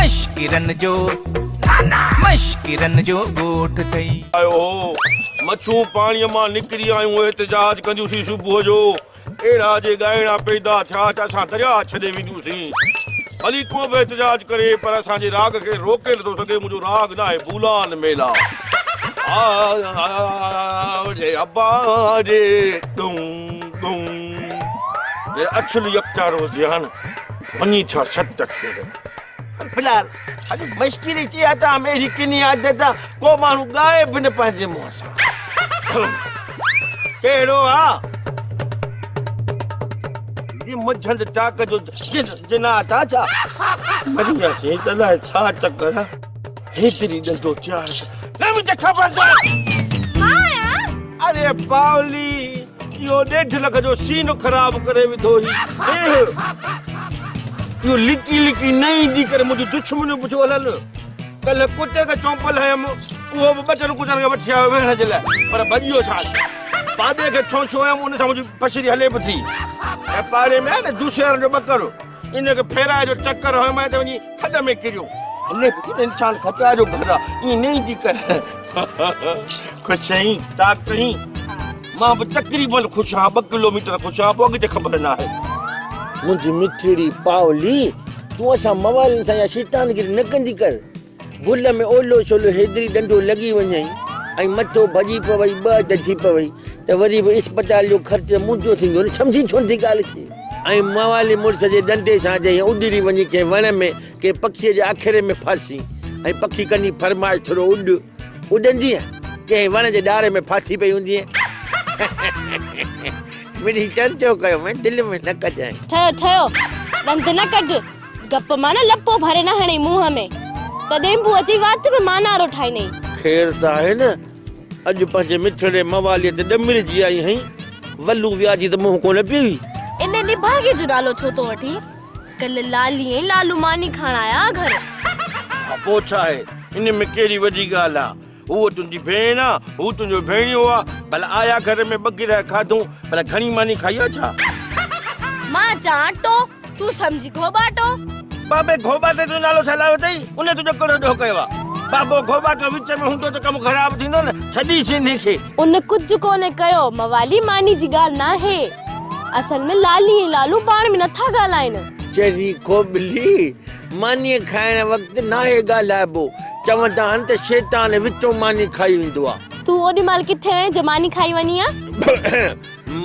مشڪرن جو مشڪرن جو ڳوٺ ٿئي. آيو هو. مڇون پاڻيء مان نڪري آيون احتجاج ڪنديون سين صبح جو اهڙا جي ڳائڻا پيدا ٿيا ته اسان درياهه ڇڏي وينديون سين. ڀلي ڪو به احتجاج ڪري پر اسان جي راڳ کي روڪي نٿو سگهي منهنجو راڳ ناهي بولان ميلا آ ري ابا ري ڳئون ڳئون اڇل يڪتارو ڌيان وڃي ٿيا ست کير. پر في الحال اڄ مشڪري ٿي آ ته اهڙي ڪني عادت آ ڪو ماڻهو ڳائي به نه پنهنجي منهن سان. ڪهڙو آ؟ هي منجهند ٽاڪ جو جنات آ ڇا؟ مري وياسين ته الائي ڇا چڪر آ. هيتري ڏنڊو تيار نه منهنجي خبردار. مان آهيان. اري باولي اهو ڏيڍ لک جو سين خراب ڪري وڌو هي. اهو لڪي لڪي نه ايندي ڪري منهنجي دشمنيون به ٿيون هلن. ڪلهه ڪتي کي چونپل هنيم اهو به ٻه ٽن ڪتن کي وٺي آيو ويهڻ جي لاء پر ڀڄي ويو ڇا پاڏي کي ٺونشو هنيم ان سان منهنجي بشري هلي به ٿي ۽ پاڙي ۾ آهي نه جوسي وارن جو ٻڪر ان کي ڦيرائي جو ٽڪر هنيم ته وڃي کڏ ۾ ڪريو. هلي به ٿي نه انسان خطا جو گهر آ ائين نه ايندي ڪر. خوش آهين طاق آهين مان به تقريبن خوش آهيان ٻه ڪلوميٽر خوش آهيان پوء اڳتي خبر نه آهي. منهنجي مٺڙي پاولي تون اسان موالين سان اها شيطانگيري نه ڪندي ڪر. ڀل ۾ اولو سولو هيدري ڏنڊو لڳي وڃئي ۽ مٿو ڀڄي پوئي ٻه اڌ ٿي پوئي ته وري به اسپتال جو خرچ ته منهنجو ٿيندو نه سمجهين ڇو نٿي ڳالهه کي. ۽ موالي مڙس جي ڏنڊي سان جي ائين اڏري وڃي ڪنهن وڻ ۾ ڪنهن پکيء جي آکيري ۾ ڦاسين ۽ پکي ڪندي فرمائش ٿورو اڏ اڏندينء ڪنهن وڻ جي ڏار ۾ ڦاسي پئي هوندينء. مڙئي چرچو ڪيو مين دل ۾ نه ڪجانء. ٺهيو ٺهيو ڏند نه ڪڍ. گپ مان نه لپو ڀري نه هڻئي منهن ۾ ته ڏينڀو اچي وات ۾ مانارو ٺاهينئي. خير ته آهي نه، اڄ پنهنجي مٺڙي مواليء تي ڏمرجي آئي هئين، ولو وياجي ته منهن ڪونه پيئي. ان نڀاڳي جو نالو ڇو ٿو وٺين، ڪلهه لالي ۽ لالو ماني کائڻ آيا ها گهر. ها پوء ڇا آهي، ان ۾ ڪهڙي وڏي ڳالهه آ، هوء تنهنجي ڀيڻ آ، هو تنهنجو ڀيڻيو آ، ڀلا آيا گهر ۾ ٻه گرهه کاڌئون، ڀلا گهڻي ماني کائي آ ڇا؟ مان چان اٽو، تون سمجهي گهوٻاٽو. بابي گهوٻاٽي جو نالو ڇا لاء ورتئي؟ ان تنهنجو ڪهڙو ڏوهه ڪيو آ؟ بابو گهوٻاٽو وچ ۾ هوندو ته ڪم خراب ٿيندو نه، ڇڏيس انهي کي. ان ڪجهه ڪونه ڪيو، موالي ماني جي ڳالهه ناهي. اصل ۾ لالي ۽ لالو پاڻ ۾ نٿا ڳالهائين. چري کوٻلي، مانيء کائڻ وقت ناهي ڳالهائبو. چوندا آهن ته شيطان وچون ماني کائي ويندو آ. تون اوڏي مهل ڪٿي هئين جو ماني کائي وڃين ها؟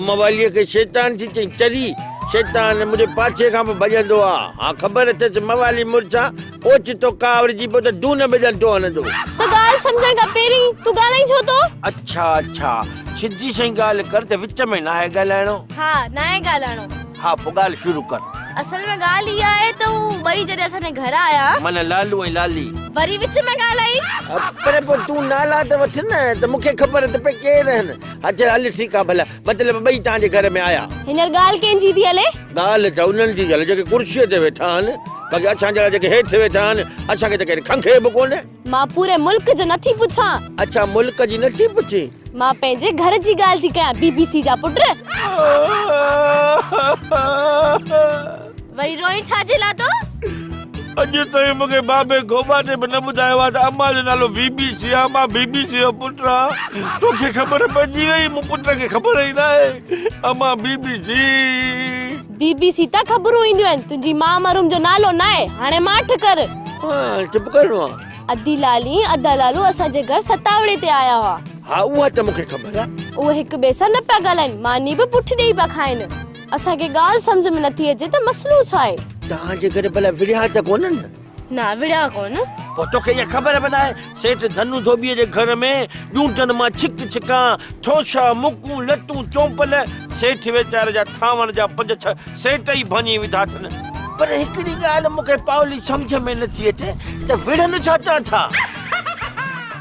مواليء کي شيطان ٿي چئين، چري! شيطان منهنجي پاڇي کان به ڀڄندو آ. ها خبر اٿس موالي مڙس آ، اوچتو ڪاوڙجي پيو ته دون به ڏنڊو هڻندو. ته ڳالهه سمجهڻ کان پهرين تون ڳالهائين ڇو ٿو؟ اڇا اڇا، سڌي سئين ڳالهه ڪر ته وچ ۾ ناهي ڳالهائڻو. ها ناهي ڳالهائڻو. ها پوء ڳالهه شروع ڪر. اصل ۾ ڳالهه اها آهي ته هو ٻئي جڏهن اسان جي گهر آيا. معنيٰ لالو ۽ لالي. وري وچ ۾ ڳالهائي. پر پوء تون نالا ته وٺ نه ته مون کي خبر ته پئي ڪير آهن. ها چل هل ٺيڪ آ ڀلا. مطلب ٻئي توهان جي گهر ۾ آيا. هينئر ڳالهه ڪنهن جي ٿي هلي؟ ڳالهه ته انهن جي ٿي هلي جيڪي ڪرسيء تي ويٺا آهن. باقي اسان جهڙا جيڪي هيٺ ويٺا آهن اسان کي ته ڪير کنگهي به ڪونه. مان پوري ملڪ جو نٿي پڇان. اڇا ملڪ جي نٿي پڇين؟ مان پنهنجي گهر جي ڳالهه ٿي ڪيان بي بي سي جا پٽ. وري روئين ڇا جي لاء ٿو؟ اڄ تائين مون کي بابي گهوٻاٽي به نه ٻڌايو آهي ته امان جو نالو بي بي سي آهي. مان بي بي سي جو پٽ آهيان. توکي خبر پئجي وئي؟ مون پٽ کي خبر ئي ناهي. امان بي بي سي. بي بي سي تان خبرون اينديون آهن. تنهنجي ماء مرحوم جو نالو ناهي. هاڻي ماٺ ڪر. ها چپ ڪرڻو آ. ادي لالي ۽ ادا لالو اسان جي گهر ستاوڙي تي آيا هئا. ها اها ته مون کي خبر آ. اهي هڪ ٻئي سان نه پيا ڳالهائين. ماني به پٺ ڏيئي پيا کائين. اسان کي ڳالهه سمجهه ۾ نٿي اچي ته مسئلو ڇا آهي؟ توهان جي گهر ڀلا وڙهيا ته ڪونهن؟ نه وڙهيا ڪونه. پوء توکي اها خبر به ناهي سيٺ ڌنو ڌوٻيء جي گهر ۾ ڄونٽن مان ڇڪ ڇڪان، ٺوشا، مڪون، لتون، چونپل، سيٺ ويچاري جا ٿانون جا پنج ڇهه سيٽ ئي ڀڃي وڌا اٿن. پر هڪڙي ڳالهه مون کي پاولي سمجهه ۾ نٿي اچي ته وڙهن ڇا چان ٿا؟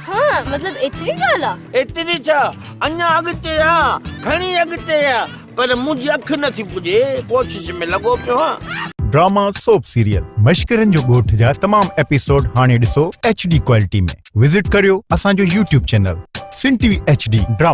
ها مطلب ايتري ڳالهه آ؟ ايتري ڇا، اڃا اڳتي آ، گهڻي اڳتي آ. پر منهنجي اک نه ٿي پڄي، ڪوشش ۾ لڳو پيو هان. ڊراما سوپ سيريل مشڪرن جو ڳوٺ جا تمام ايپيسوڊ هاڻي ڏسو ايڇ ڊي ڪوالٽي ۾ وزٽ ڪريو اسان جو YouTube channel Sindh T V H D drama.